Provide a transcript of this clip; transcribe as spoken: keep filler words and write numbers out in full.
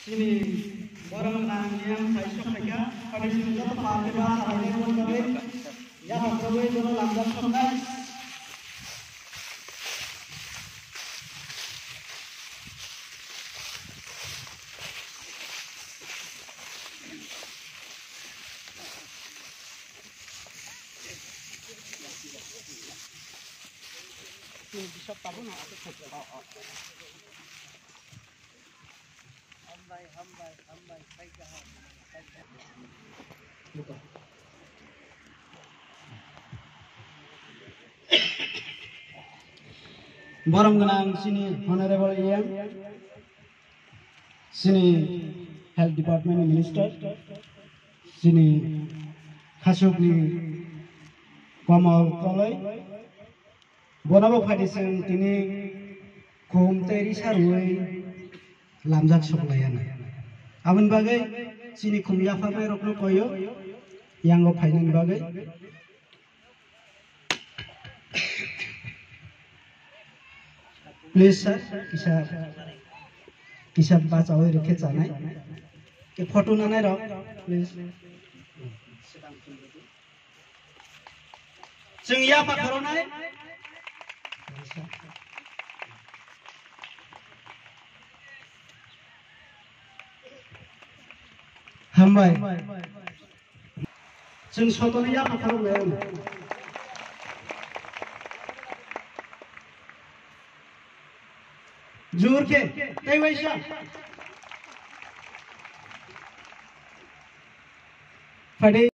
Chini borok nang yang sai sok phaikha, phaidi chini joto party ba salai nai wngwi bagwi, yaphak rogwi jono lamjak soknai. Bisok tabuk no aswk khaijak. Borom gwnang chini Honorable E M, chini Health Department ni Minister, chini Khasukni Komal Koloi, bonobo phaidi chwng tini khum tei risa rwui lamjak soklaiya nai. Aboni bagwi chini khum yapharnai rokno koyo yango phainani bagwi. Please sir, kisa, kisa bachawi rikhe chanai. Ke photo nanai rok, please. Chwng yapha khoroknai. Hambai. Chwng sotoni yapha khoroknai. Jur khe, tei waisa. Phaidi.